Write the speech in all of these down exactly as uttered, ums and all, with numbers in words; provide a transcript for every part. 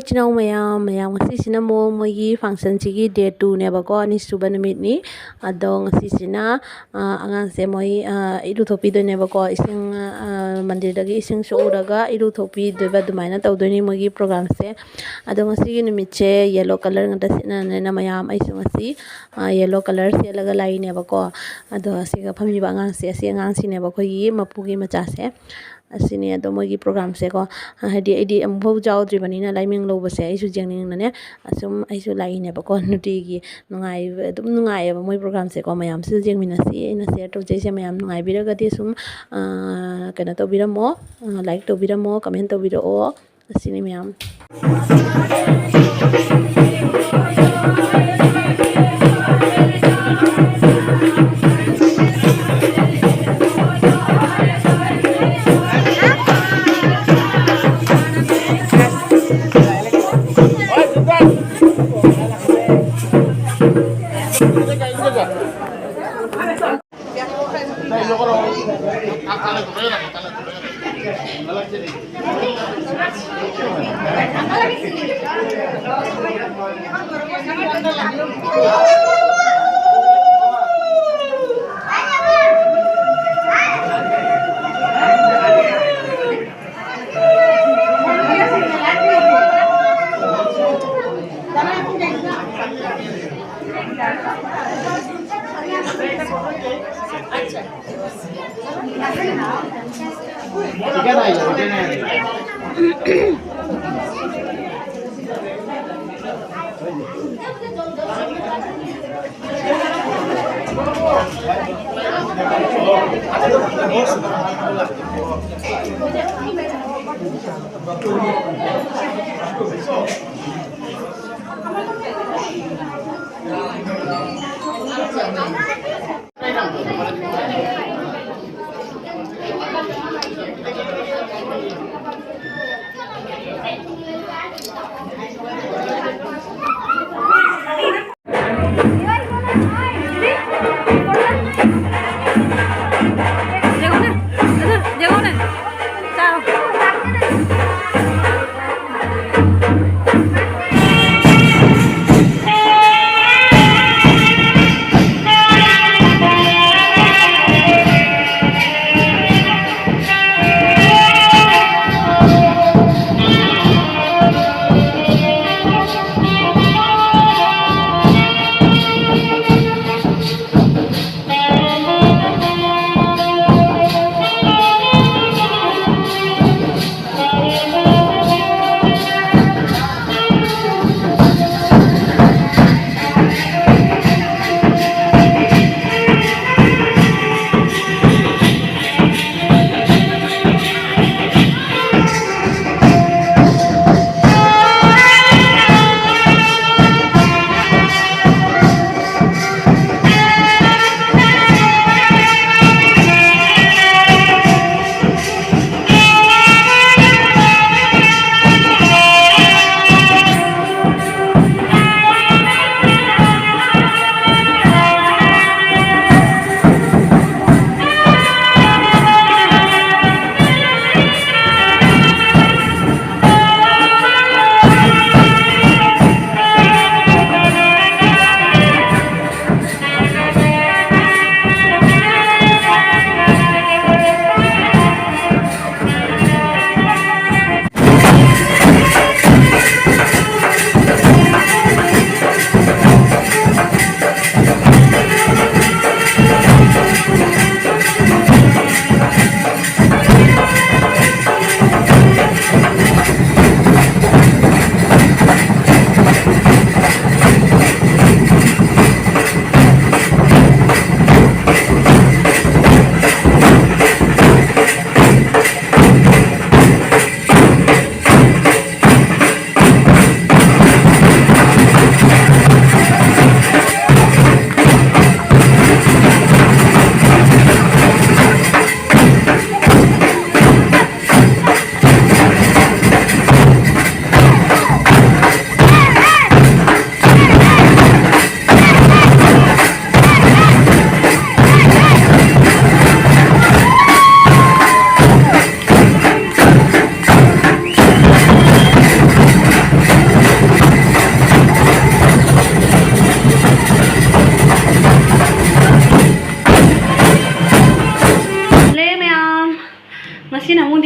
ꯏꯆꯤꯟ ꯏꯅꯥꯎ ꯃꯌꯥꯝ, ꯃꯌꯥꯝ, ꯉꯁꯤꯁꯤꯅ ꯑꯃꯨꯛ ꯃꯣꯏꯒꯤ functionꯁꯤꯒꯤ day twoꯅꯦꯕꯀꯣ, ꯑꯅꯤꯁꯨꯕ ꯅꯨꯃꯤꯠꯅꯤ꯫ ꯑꯗꯣ ꯉꯁꯤꯁꯤꯅ, ꯑ, ꯑꯉꯥꯡꯁꯦ ꯃꯣꯏ, ꯑ, ꯏꯔꯨꯊꯣꯛꯄꯤꯗꯣꯏꯅꯦꯕꯀꯣ, ꯏꯁꯤꯡ, ꯑ, ꯃꯟꯗꯤꯔꯗꯒꯤ ꯏꯁꯤꯡ ꯁꯣꯛꯎꯔꯒ ꯏꯔꯨꯊꯣꯛꯄꯤꯗꯣꯏꯕ, ꯑꯗꯨꯃꯥꯏꯅ ꯇꯧꯗꯣꯏꯅꯤ ꯃꯣꯏꯒꯤ programꯁꯦ꯫ ꯑꯗꯣ ꯉꯁꯤꯒꯤ ꯅꯨꯃꯤꯠꯁꯦ yellow colour ꯉꯥꯛꯇ ꯁꯦꯠꯅꯅꯤꯅ ꯃꯌꯥꯝ, ꯑꯩꯁꯨ ꯉꯁꯤ, ꯑ, yellow colour ꯁꯦꯠꯂꯒ ꯂꯥꯛꯏꯅꯦꯕꯀꯣ꯫ ꯑꯗꯣ ꯑꯁꯤꯒ ꯐꯝꯃꯤꯕ ꯑꯉꯥꯡꯁꯦ, ꯑꯁꯤ ꯑꯉꯥꯡꯁꯤꯅꯦꯕ ꯑꯩꯈꯣꯏꯒꯤ ꯃꯄꯨꯒꯤ ꯃꯆꯥꯁꯦ꯫ ꯑꯁꯤꯅꯤ꯫ ꯑꯗꯣ ꯃꯣꯏꯒꯤ programꯁꯦꯀꯣ, ꯍꯥꯏꯗꯤ ꯑꯩꯗꯤ ꯑꯃꯨꯛꯐꯥꯎ ꯌꯥꯎꯗ꯭ꯔꯤꯕꯅꯤꯅ, ꯂꯥꯏꯃꯤꯡ ꯂꯧꯕꯁꯦ ꯑꯩꯁꯨ ꯌꯦꯡꯅꯤꯡꯅꯅꯦ, ꯑꯁꯨꯝ ꯑꯩꯁꯨ ꯂꯥꯛꯏꯅꯦꯕꯀꯣ꯫ ꯅꯨꯡꯇꯤꯒꯤ ꯅꯨꯡꯉꯥꯏꯕ, ꯑꯗꯨꯝ ꯅꯨꯡꯉꯥꯏꯌꯦꯕ ꯃꯣꯏ programꯁꯦꯀꯣ꯫ ꯃꯌꯥꯝꯁꯤꯁꯨ ꯌꯦꯡꯃꯤꯟꯅꯁꯤ꯫ ꯑꯩꯅ share ꯇꯧꯖꯩꯁꯦ ꯃꯌꯥꯝ ꯅꯨꯡꯉꯥꯏꯕꯤꯔꯒꯗꯤ ꯁꯨꯝ, ꯑꯥ, ꯀꯩꯅꯣ ꯇꯧꯕꯤꯔꯝꯃꯣ, ꯑꯥ, like ꯇꯧꯕꯤꯔꯝꯃꯣ, comment ꯇꯧꯕꯤꯔꯛꯑꯣ꯫ ꯑꯁꯤꯅꯤ ꯃꯌꯥꯝ꯫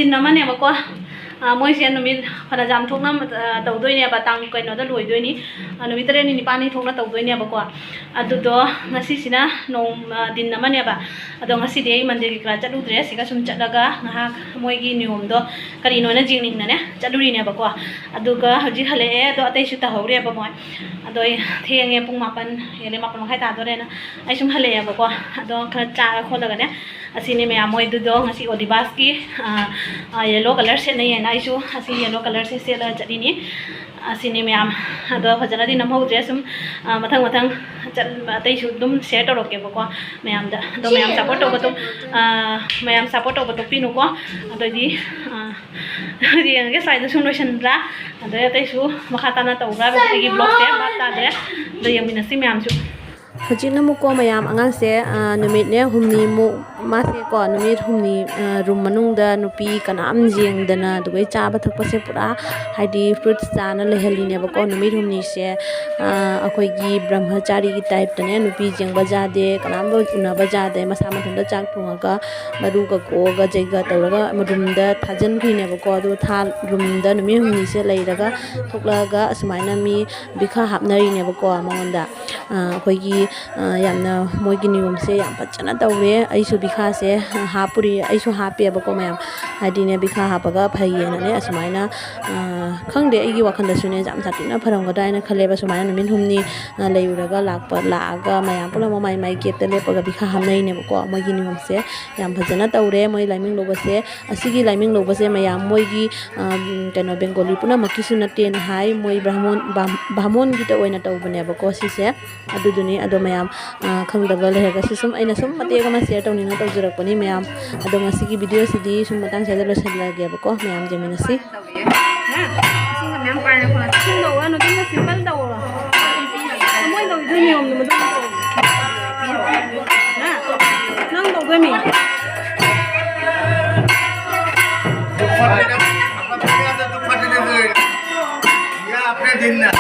ꯗꯤꯟ ꯑꯃꯅꯦꯕꯀꯣ꯫ ꯑ, ꯃꯣꯏꯁꯦ ꯅꯨꯃꯤꯠ ꯐꯅꯌꯥꯝ ꯊꯣꯛꯅ, ꯑ, ꯇꯧꯗꯣꯏꯅꯦꯕ, ꯇꯥꯡ ꯀꯩꯅꯣꯗ ꯂꯣꯏꯗꯣꯏꯅꯤ꯫ ꯑ, ꯅꯨꯃꯤꯠ ꯇꯔꯦꯠꯅꯤ ꯅꯤꯄꯥꯜꯅꯤ ꯊꯣꯛꯅ ꯇꯧꯗꯣꯏꯅꯦꯕꯀꯣ꯫ ꯑꯗꯨꯗꯣ ꯉꯁꯤꯁꯤꯅ ꯅꯣꯡꯃ, ꯗꯤꯟ ꯑꯃꯅꯦꯕ꯫ ꯑꯗꯣ ꯉꯁꯤꯗꯤ ꯑꯩ ꯃꯟꯗꯤꯔ ꯀꯩꯀꯥ ꯆꯠꯂꯨꯗ꯭ꯔꯦ꯫ ꯁꯤꯒ ꯁꯨꯝ ꯆꯠꯂꯒ ꯉꯥꯏꯍꯥꯛ ꯃꯣꯏꯒꯤ ꯅꯤꯌꯣꯝꯗꯣ ꯀꯔꯤꯅꯣꯅ ꯌꯦꯡꯅꯤꯡꯗꯅꯦ ꯆꯠꯂꯨꯔꯤꯅꯦꯕꯀꯣ꯫ ꯑꯗꯨꯒ ꯍꯧꯖꯤꯛ ꯍꯜꯂꯛꯑꯦ꯫ ꯑꯗꯣ ꯑꯇꯩꯁꯨ ꯇꯧꯍꯧꯔꯦꯕ ꯃꯣꯏ꯫ ꯑꯗꯣ ꯑꯩ ꯊꯦꯡꯉꯦ, ꯄꯨꯡ ꯃꯥꯄꯟ ꯍꯦꯜꯂꯦ, ꯃꯥꯄꯟ ꯃꯈꯥꯏ ꯇꯥꯗꯣꯔꯦꯅ ꯑꯩ ꯁꯨꯝ ꯍꯜꯂꯛꯑꯦꯕꯀꯣ꯫ ꯑꯗꯣ ꯈꯔ ꯆꯥꯔ ꯈꯣꯠꯂꯒꯅꯦ, ꯑꯁꯤꯅꯤ ꯃꯌꯥꯝ꯫ ꯃꯣꯏꯗꯨꯗꯣ ꯉꯁꯤ ꯑꯣꯗꯤꯕꯥꯁꯀꯤ, ꯑ, ꯑ, ꯌꯦꯜꯂꯣ ꯀꯂꯔ ꯁꯦꯠꯅꯩꯌꯦꯅ ꯑꯩꯁꯨ ꯑꯁꯤ ꯌꯦꯜꯂꯣ ꯀꯂꯔꯁꯦ ꯁꯦꯠꯂꯒ ꯆꯠꯂꯤꯅꯤ꯫ ꯑꯁꯤꯅꯤ ꯃꯌꯥꯝ꯫ ꯑꯗꯣ ꯐꯖꯅꯗꯤ ꯅꯝꯍꯧꯗ꯭ꯔꯦ꯫ ꯁꯨꯝ, ꯑ, ꯃꯊꯪ ꯃꯊꯪ ꯆꯠ-, ꯑꯇꯩꯁꯨ ꯑꯗꯨꯝ ꯁꯤꯌꯔ ꯇꯧꯔꯛꯀꯦꯕꯀꯣ ꯃꯌꯥꯝꯗ꯫ ꯑꯗꯣ ꯃꯌꯥꯝ ꯁꯞꯄꯣꯔꯠ ꯇꯧꯕꯗꯣ, ꯑ, ꯃꯌꯥꯝ ꯁꯞꯄꯣꯔꯠ ꯇꯧꯕ ꯇꯣꯛꯄꯤꯅꯨꯀꯣ꯫ ꯑꯗꯩꯗꯤ, ꯑ, ꯌꯦꯡꯉꯒꯦ ꯁ꯭ꯋꯥꯏꯗ ꯁꯨꯝ ꯂꯣꯏꯁꯤꯟꯕ꯭ꯔꯥ, ꯑꯗꯩ ꯑꯇꯩꯁꯨ ꯃꯈꯥ ꯇꯥꯅ ꯇꯧꯕ꯭ꯔꯥ ꯍꯥꯏꯕꯗꯣ ꯑꯩꯒꯤ ꯕ꯭ꯂꯣꯛꯁꯦ ꯚꯥꯞ ꯇꯥꯗ꯭ꯔꯦ꯫ ꯑꯗꯣ ꯌꯦꯡꯃꯤꯟꯅꯁꯤ ꯃꯌꯥꯝꯁꯨ꯫ ꯍꯧꯖꯤꯛꯅ ꯑꯃꯨꯛꯀꯣ ꯃꯌꯥꯝ, ꯑꯉꯥꯡꯁꯦ, ꯑ, ꯅꯨꯃꯤꯠꯅꯦ ꯍꯨꯝꯅꯤꯃꯨꯛ ꯃꯥꯁꯦꯀꯣ, ꯅꯨꯃꯤꯠ ꯍꯨꯝꯅꯤ, ꯑ, ꯔꯨꯝ ꯃꯅꯨꯡꯗ ꯅꯨꯄꯤ ꯀꯅꯥꯝ ꯌꯦꯡꯗꯅ, ꯑꯗꯨꯒꯩ ꯆꯥꯕ ꯊꯛꯄꯁꯦ ꯄꯨꯔꯥ ꯍꯥꯏꯗꯤ ꯐ꯭ꯔꯨꯠꯁ ꯆꯥꯅ ꯂꯩꯍꯜꯂꯤꯅꯦꯕꯀꯣ ꯅꯨꯃꯤꯠ ꯍꯨꯝꯅꯤꯁꯦ꯫ ꯑ, ꯑꯩꯈꯣꯏꯒꯤ ꯕ꯭ꯔꯍ꯭ꯃꯆꯥꯔꯤꯒꯤ ꯇꯥꯏꯞꯇꯅꯦ, ꯅꯨꯄꯤ ꯌꯦꯡꯕ ꯌꯥꯗꯦ, ꯀꯅꯥꯝꯒ ꯎꯅꯕ ꯌꯥꯗꯦ, ꯃꯁꯥ ꯃꯊꯟꯇ ꯆꯥꯛ ꯊꯣꯡꯉꯒ ꯃꯔꯨꯒ ꯀꯣꯛꯑꯒ ꯖꯩꯒ ꯇꯧꯔꯒ ꯔꯨꯝꯗ ꯊꯥꯖꯤꯟꯈ꯭ꯔꯤꯅꯦꯕꯀꯣ꯫ ꯑꯗꯨ ꯊꯥ-, ꯔꯨꯝꯗ ꯅꯨꯃꯤꯠ ꯍꯨꯝꯅꯤꯁꯦ ꯂꯩꯔꯒ ꯊꯣꯛꯂꯛꯑꯒ ꯑꯁꯨꯃꯥꯏꯅ ꯃꯤ ꯕꯤꯈꯥ ꯍꯥꯞꯅꯔꯤꯅꯦꯕꯀꯣ ꯃꯉꯣꯟꯗ꯫ ꯑ, ꯑꯩꯈꯣꯏꯒꯤ, ꯑ, ꯌꯥꯝꯅ ꯃꯣꯏꯒꯤ ꯅꯤꯌꯣꯝꯁꯦ ꯌꯥꯝ ꯐꯖꯅ ꯇꯧꯔꯦ꯫ ꯑꯩꯁꯨ ꯕꯤꯈꯥꯁꯦ ꯍꯥꯞꯄꯨꯔꯤ, ꯑꯩꯁꯨ ꯍꯥꯞꯄꯦꯕꯀꯣ ꯃꯌꯥꯝ꯫ ꯍꯥꯏꯗꯤꯅꯦ, ꯕꯤꯈꯥ ꯍꯥꯞꯄꯒ ꯐꯩꯌꯦꯅꯅꯦ ꯑꯁꯨꯃꯥꯏꯅ, ꯑ, ꯈꯪꯗꯦ, ꯑꯩꯒꯤ ꯋꯥꯈꯜꯗꯁꯨꯅꯦ ꯌꯥꯝ ꯁꯥꯊꯤꯅ ꯐꯔꯝꯒꯗ꯭ꯔꯥ ꯍꯥꯏꯅ ꯈꯜꯂꯦꯕ꯫ ꯁꯨꯃꯥꯏꯅ ꯅꯨꯃꯤꯠ ꯍꯨꯝꯅꯤ, ꯑ, ꯂꯩꯔꯨꯔꯒ ꯂꯥꯛꯄ, ꯂꯥꯛꯑꯒ ꯃꯌꯥꯝ ꯄꯨꯝꯅꯃꯛ ꯃꯥꯏ ꯃꯥꯏ ꯒꯦꯠꯇ ꯂꯦꯞꯄꯒ ꯕꯤꯈꯥ ꯍꯥꯞꯅꯩꯅꯦꯕꯀꯣ꯫ ꯃꯣꯏꯒꯤ ꯅꯤꯌꯣꯝꯁꯦ ꯌꯥꯝ ꯐꯖꯅ ꯇꯧꯔꯦ꯫ ꯃꯣꯏ ꯂꯥꯏꯃꯤꯡ ꯂꯧꯕꯁꯦ, ꯑꯁꯤꯒꯤ ꯂꯥꯏꯃꯤꯡ ꯂꯧꯕꯁꯦ ꯃꯌꯥꯝ ꯃꯣꯏꯒꯤ, ꯑ, ꯀꯩꯅꯣ, ꯕꯦꯡꯒꯣꯂꯤ ꯄꯨꯝꯅꯃꯛꯀꯤꯁꯨ ꯅꯠꯇꯦꯅ ꯍꯥꯏ꯫ ꯃꯣꯏ ꯕ꯭ꯔꯥꯍꯃꯣꯟ, ꯕꯥꯝ-, ꯕꯥꯃꯣꯟꯒꯤꯗ ꯑꯣꯏꯅ ꯇꯧꯕꯅꯦꯕꯀꯣ ꯁꯤꯁꯦ꯫ ꯑꯗꯨꯗꯨꯅꯤ꯫ ꯑꯗꯣ ꯃꯌꯥꯝ, ꯑ, ꯈꯪꯗꯕ ꯂꯩꯔꯒꯁꯨ ꯁꯨꯝ ꯑꯩꯅ ꯁꯨꯝ ꯃꯇꯦꯛ ꯑꯃ ꯁꯤꯌꯔ ꯇꯧꯅꯤꯡꯉ ꯇꯧꯖꯔꯛꯄꯅꯤ ꯃꯌꯥꯝ꯫ ꯑꯗꯣ ꯉꯁꯤꯒꯤ ꯚꯤꯗꯤꯑꯣꯁꯤꯗꯤ ꯁꯨꯝ ꯃꯇꯥꯡ ꯁ꯭ꯋꯥꯏꯗ ꯂꯣꯏꯁꯤꯜꯂꯒꯦꯕꯀꯣ꯫ ꯃꯌꯥꯝ ꯌꯦꯡꯃꯤꯟꯅꯁꯤ꯫ ꯏꯁꯤꯡꯒ ꯃꯌꯥꯝ ꯄꯥꯏꯔꯦ ꯑꯩꯈꯣꯏ꯫ ꯏꯁꯤꯡ ꯇꯧꯔꯅꯨ, ꯑꯗꯨꯝꯅ ꯁꯤꯝꯄꯜ ꯇꯧꯔꯣ꯫ ꯃꯣꯏ ꯇꯧꯔꯤꯗꯨ ꯅꯤꯌꯣꯝꯗꯨ ꯃꯇꯨꯡ ꯏꯟꯅ ꯇꯧꯔꯣ꯫ ꯍꯥ? ꯅꯪ ꯇꯧꯗꯣꯏꯅꯤ꯫ ये आपने दिन ना